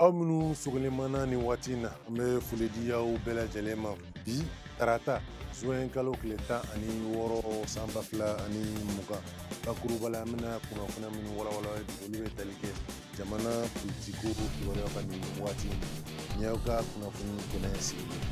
Aw minnu sogolen mana nin waati in na, an bɛ foli di aw bɛɛ lajɛlen ma. Bi tarata zuwɛn kalo tile 16 san 2020, bakuruba la an bɛna kunnafoniya minnu walawala olu bɛ tali kɛ jamana politiko kibaruya kan nin waati in na. Nin y'aw ka kunnafoni kɛnɛ sigilen.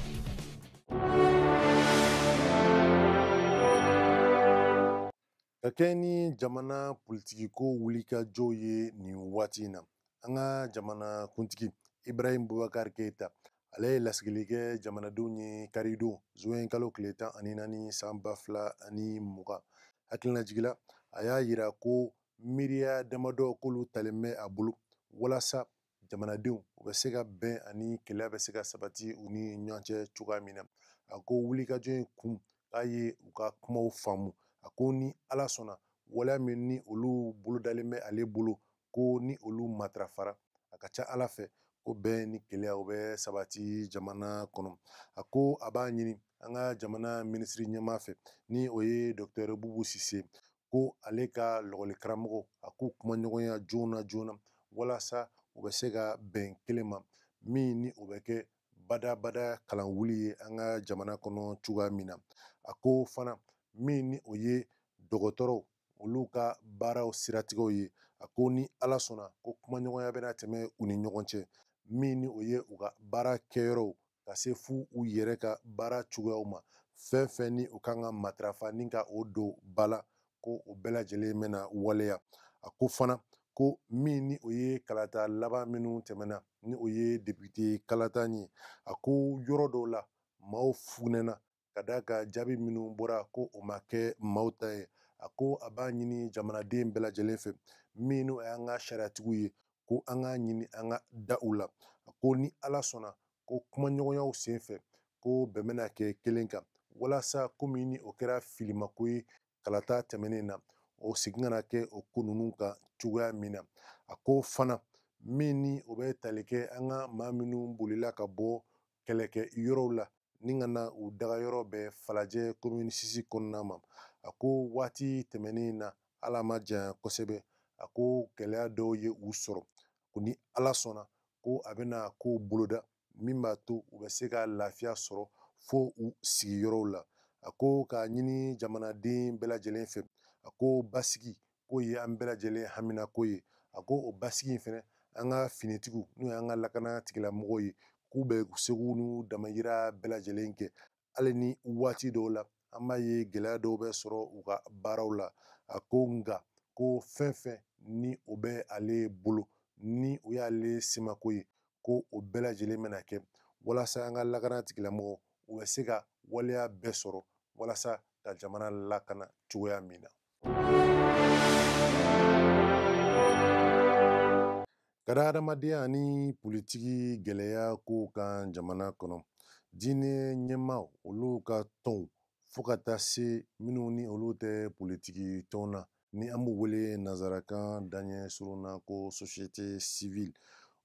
Ka kɛ ni jamana politikiko wulikajɔw ye nin waati in na, an ka jamana kuntigi Ibrahim Boubacar Keita ale ye lasigili kɛ jamanadenw ye karidon zuwɛn kalo tile 14 san 2020. Hakilinajigin la, a y'a yira ko miiriya damadɔ k'olu talen bɛ a bolo walasa jamanadenw u bɛ se ka bɛn ani kɛlɛ bɛ se ka sabati u ni ɲɔgɔn cɛ cogoya min na. A ko wulikajɔ in kun k'a ye u ka kumaw faamu. A ko ni Ala sɔnna, waleya min ni olu bolodalen bɛ ale bolo, ko ni olu matarafara, a ka ca Ala fɛ ko bɛn ni keleya o bɛ sabati jamana kɔnɔ. A ko a b'a ɲini an ka jamana minisiri ɲɛmaa fɛ, ni o ye Docteur Boubou Cissé, ko ale ka lɔgɔli karamɔgɔ a k'u kumaɲɔgɔnya joona joona walasa u bɛ se ka bɛn kelen ma, min ni o bɛ kɛ badabada kalanwuli ye an ka jamana kɔnɔ cogoya min na. A ko fana min ni o ye dɔgɔtɔrɔw olu ka baaraw siratigɛw ye, a ko ni Ala sɔnna ko kumaɲɔgɔnya bɛna tɛmɛ u ni ɲɔgɔn cɛ, min ni o ye u ka baara kɛyɔrɔw ka se f'u u yɛrɛ ka baara cogoyaw ma, fɛn fɛn ni u kan ka matarafa ni ka o don ba la, ko o bɛɛ lajɛlen bɛna waleya. A ko fana ko min ni o ye kalata laban minnu tɛmɛna, ni o ye député kalata ye, a ko yɔrɔ dɔw la maaw funɛna ka d'a kan jaabi minnu bɔra ko o ma kɛ maaw ta ye. A ko a b'a ɲini jamanaden bɛɛ lajɛlen fɛ, min n'o y'an ka sariyatigiw ye, ko an k'a ɲini an ka da u la. A ko ni Ala sɔnna ko kumaɲɔgɔnyaw senfɛ ko bɛn bɛna kɛ kelen kan, walasa komi ni o kɛra filimako ye kalata tɛmɛnen na, o segin kana kɛ o ko ninnu kan cogoya min na. A ko fana min ni o bɛ tali kɛ an ka maa minnu bolila ka bɔ kɛlɛkɛ yɔrɔw la ni ka na u dagayɔrɔ bɛɛ Falajɛ commune 6 kɔnɔna ma, a ko waati tɛmɛnen na Ala ma janya kosɛbɛ, a ko gɛlɛya dɔw ye u sɔrɔ, ko ni Ala sɔnna ko a bɛna kow boloda min b'a to u bɛ se ka lafiya sɔrɔ fo u sigiyɔrɔw la. A ko k'a ɲini jamanaden bɛɛ lajɛlen fɛ, a ko basigi k'o ye an bɛɛ lajɛlen haminako ye. A ko o basigi in fɛnɛ, an ka finitigiw n'o y'an ka lakana tigilamɔgɔw ye, k'u bɛ segu n'u damayira bɛɛ lajɛlen kɛ, hali ni waati dɔw la an b'a ye gɛlɛya dɔw bɛ sɔrɔ u ka baaraw la. A ko nka ko fɛn fɛn ni o bɛ ale bolo, ni o y'ale semako ye, ko o bɛɛ lajɛlen bɛna kɛ walasa an ka lakana tigilamɔgɔw u bɛ se ka waleya bɛɛ sɔrɔ walasa ka jamana lakana cogoya min na. Ka da adamadenya ani politiki gɛlɛya kow kan jamana kɔnɔ, diinɛ ɲɛmaaw olu ka tɔnw fo ka taa se minnu ni olu tɛ politiki tɔn na, ni an b'u wele nanzarakan daɲɛ surun na ko société civile,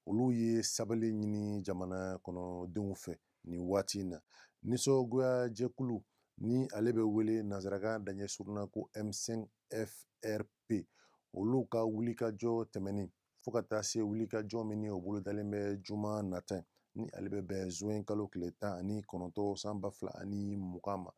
olu ye sabali ɲini jamana kɔnɔdenw fɛ nin waati in na. Nisɔngoya jɛkulu ni ale bɛ wele nanzarakan daɲɛ surun na ko M5 FRP, olu ka wulikajɔ tɛmɛnen fo ka taa se wulikajɔ min ni o bolodalen bɛ juma nata ni ale bɛ bɛn zuwɛn kalo tile 19 san 2020 ma.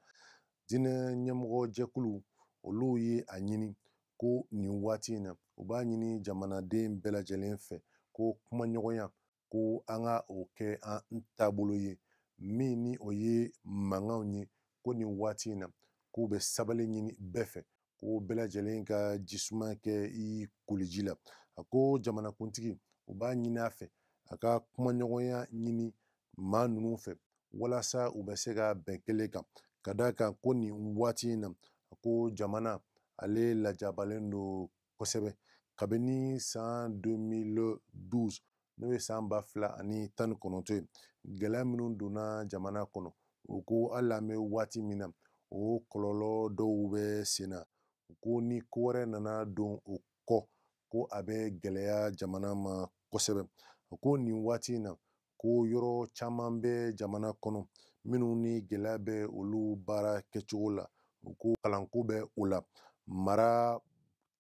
Diinɛ ɲɛmɔgɔ jɛkulu olu ye a ɲini ko nin waati in na u b'a ɲini jamanaden bɛɛ lajɛlen fɛ ko kumaɲɔgɔnya, ko an ka o kɛ an taabolo ye, min ni o ye mankanw ye, ko nin waati in na k'u bɛ sabali ɲini bɛɛ fɛ, ko bɛɛ lajɛlen ka jisuma kɛ i koliji la. A ko jamanakuntigi u b'a ɲini a fɛ a ka kumaɲɔgɔnya ɲini maa ninnu fɛ walasa u bɛ se ka bɛn kelen kan, ka d'a kan ko nin waati in na a ko jamana ale lajabalen don kosɛbɛ kabini san 2012, n'o ye san 2019 ye. Gɛlɛya minnu donna jamana kɔnɔ, o ko hali an bɛ waati min na o kɔlɔlɔ dɔw bɛ sen na. U ko ni ko wɛrɛ nana don o kɔ, ko a bɛ gɛlɛya jamana ma kosɛbɛ. A ko nin waati in na ko yɔrɔ caman bɛ jamana kɔnɔ minnu ni gɛlɛya bɛ olu baara kɛcogo la, u ko kalanko bɛ o la, mara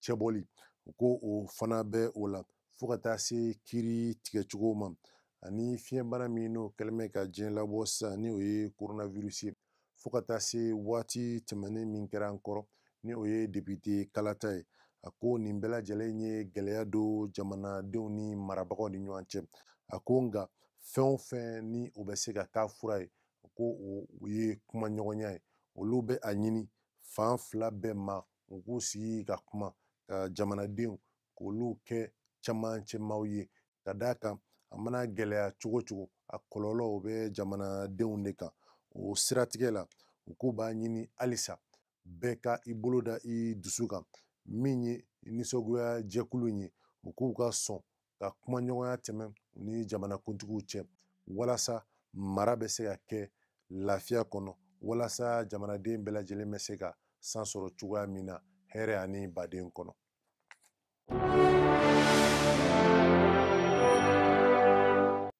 cɛbɔli, u ko o fana bɛ o la, fo ka taa se kiiri tigɛcogo ma. ani fiɲɛbana min n'o kɛlen bɛ ka diɲɛ labɔ sisan ni o ye coronavirus ye, fo ka taa se waati tɛmɛnen min kɛra an kɔrɔ ni o ye député kalata ye. A ko nin bɛɛ lajɛlen ye gɛlɛya don jamanadenw ni marabagaw ni ɲɔgɔn cɛ. A ko nka fɛn o fɛn ni o bɛ se ka k'a fura ye, ko o ye kumaɲɔgɔnya ye. Olu bɛ a ɲini fan fila bɛɛ ma, u k'u sigi ka kuma ka jamanadenw k'olu kɛ camancɛmaw ye, ka d'a kan a mana gɛlɛya cogo cogo a kɔlɔlɔ o bɛ jamanadenw de kan. O siratigɛ la, u k'u b'a ɲini halisa bɛɛ ka i bolo da i dusu kan. Min ye nisɔngoya jɛkulu in ye, u k'u ka sɔn ka kumaɲɔgɔnya tɛmɛ u ni jamanakuntigiw cɛ, walasa mara bɛ se ka kɛ lafiya kɔnɔ, walasa jamanaden bɛɛ lajɛlen bɛ se ka san sɔrɔ cogoya min na hɛrɛ ani baden kɔnɔ.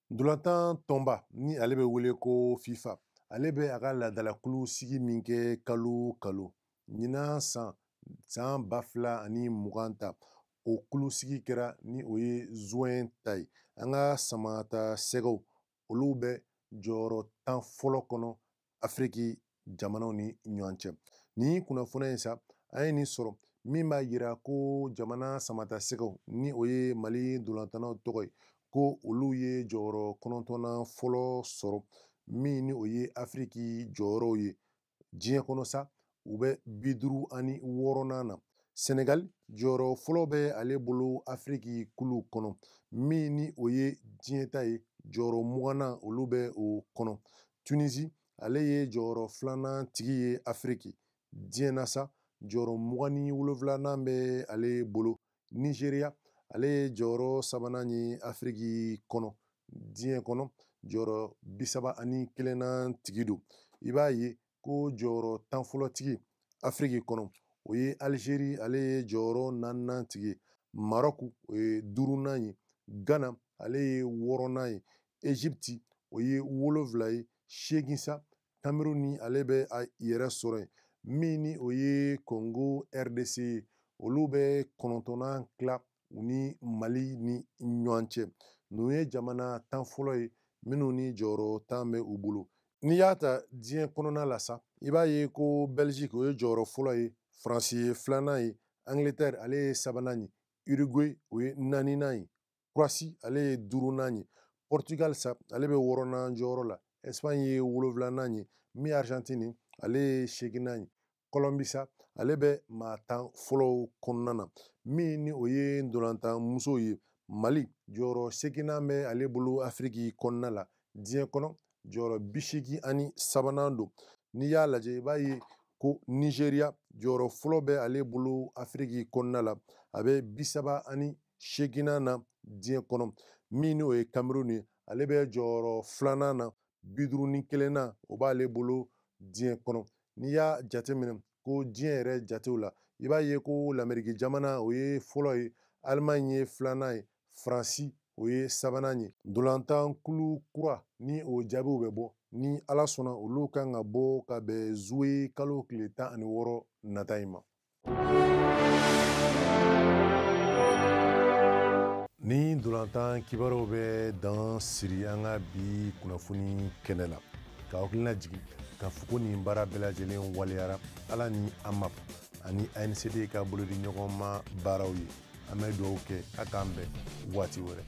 Ntolantan tɔnba ni ale bɛ wele ko FIFA, ale bɛ a ka laadalakulu sigi min kɛ kalo o kalo. Ɲinan san 2020 ta, o kulu sigi kɛra ni o ye zuwɛn ta ye. An ka samata sɛgɛw olu bɛ jɔyɔrɔ 10 fɔlɔ kɔnɔ Afiriki jamanaw ni ɲɔgɔn cɛ. Nin kunnafoniya in sa, an ye nin sɔrɔ min b'a yira ko jamana samata sɛgɛw ni o ye Mali ntolantannaw tɔgɔ ye, ko olu ye jɔyɔrɔ 9nan fɔlɔ sɔrɔ min ni o ye Afiriki jɔyɔrɔw ye. Diɲɛ kɔnɔ sa, u bɛ 56nan na. Senegal jɔyɔrɔ fɔlɔ bɛ ale bolo Afiriki kulu kɔnɔ, min ni o ye diɲɛ ta ye, jɔyɔrɔ 20nan olu bɛ o kɔnɔ. Tunisi ale ye jɔyɔrɔ 2nan tigi ye Afiriki. Diɲɛ na sa, jɔyɔrɔ 27nan bɛ ale bolo. Nigeria ale ye jɔyɔrɔ 3nan ye Afiriki kɔnɔ. Diɲɛ kɔnɔ jɔyɔrɔ 31nan tigi don. I b'a ye ko jɔyɔrɔ 10 fɔlɔ tigi Afiriki kɔnɔ, o ye Algérie, ale ye jɔyɔrɔ 4nan tigi ye. Maroc o ye 5nan ye. Ghana ale ye 6nan ye. Egypte o ye 7 ye. 8 sa, Cameroun ale bɛ a yɛrɛ sɔrɔ yen. Min ni o ye Congo RDC ye, olu bɛ 9nan tila u ni Mali ni ɲɔgɔn cɛ. Ninnu ye jamana 10 fɔlɔ ye minnu ni jɔyɔrɔ 10 bɛ u bolo. N'i y'a ta diɲɛ kɔnɔna la sa, i b'a ye ko Belgique o ye jɔyɔrɔ fɔlɔ ye, Faransi ye 2nan ye, Angleterre ale ye 3nan ye, Uruguay o ye 4nan ye, Croatie ale ye 5nan ye, Portugal sa ale bɛ 6nan jɔyɔrɔ la, Espagne ye 7nan ye, min Argentine ale ye 8nan ye, Colombie sa ale bɛ maa 10 fɔlɔw kɔnɔna na. Min ni o ye ntolantan musow ye, Mali jɔyɔrɔ 8nan bɛ ale bolo Afiriki kɔnɔna la. Diɲɛ kɔnɔ jɔyɔrɔ 83nan don. N'i y'a lajɛ, i b'a ye ko Nigeria jɔyɔrɔ fɔlɔ bɛ ale bolo Afiriki kɔnɔna la, a bɛ 38nan na diɲɛ kɔnɔ. Min n'o ye Cameroun ye, ale bɛ jɔyɔrɔ 2nan na, 51nan o b'ale bolo diɲɛ kɔnɔ. N'i y'a jateminɛ ko diɲɛ yɛrɛ jatew la, i b'a ye ko Lamɛriki jamana o ye fɔlɔ ye, Allemagne ye 2nan ye, Faransi o ye 3nan ye. Ntolantan kulu kura ni o jaabiw bɛ bɔ, ni Ala sɔnna olu kan ka bɔ ka bɛn zuwe kalo tile 16 nata in ma. Ni ntolantan kibaruw bɛ dan siri an ka bi kunnafoni kɛnɛ la, k'aw hakili lajigin k'a fɔ ko nin baara bɛɛ lajɛlen waleyara Ala ni AMAP ani ANCD ka bolodiɲɔgɔnma baaraw ye. An bɛ dugawu kɛ a k'an bɛn waati wɛrɛ.